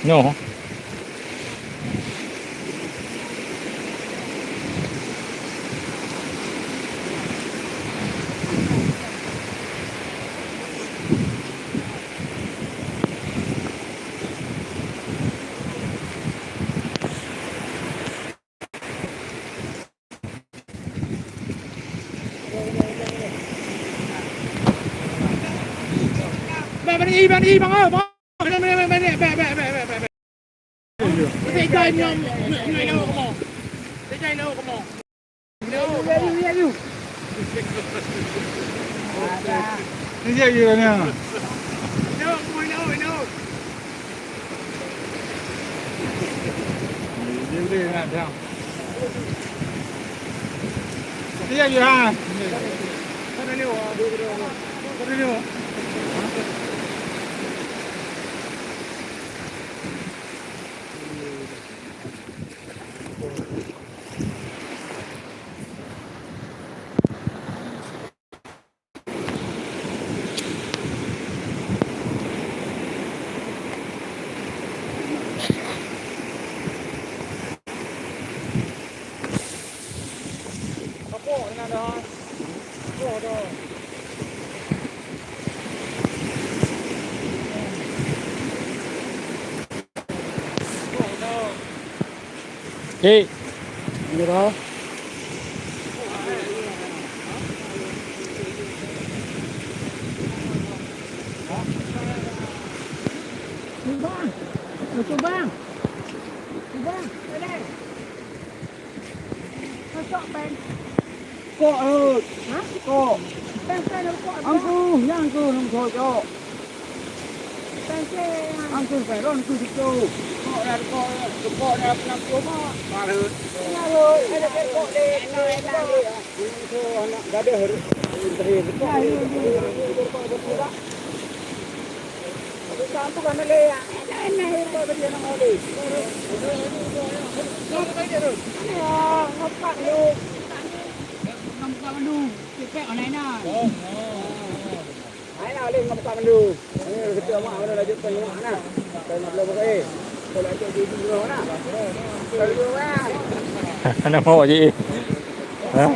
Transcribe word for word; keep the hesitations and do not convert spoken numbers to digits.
Nyoe. Bèk, bèk, bèk, bèk, bèk, bèk. Bèk, bèk, bèk, bèk, bèk. Teuka nyoe, nyoe, nyoe, nyoe, kamoe. Teuka nyoe, kamoe. Nyoe, kamoe. Nyoe, kamoe, nyoe. Eh, ini dah. Bang, itu bang, itu bang, ada. Kok, eh. Hah? Kok. Pèng, pèng, kok, Angku, nyang tu, nang kok, cok. Pèng, pèng. Angku, pèng, ron, tu situ. Kok, dah, kok, kok, dah, enam puluh, Mak. Parut. Parut. Ada pèng, kok, deh. Enak, enak, deh. Itu anak gadah, terakhir. Kok, deh. Anak mau aja. Hah?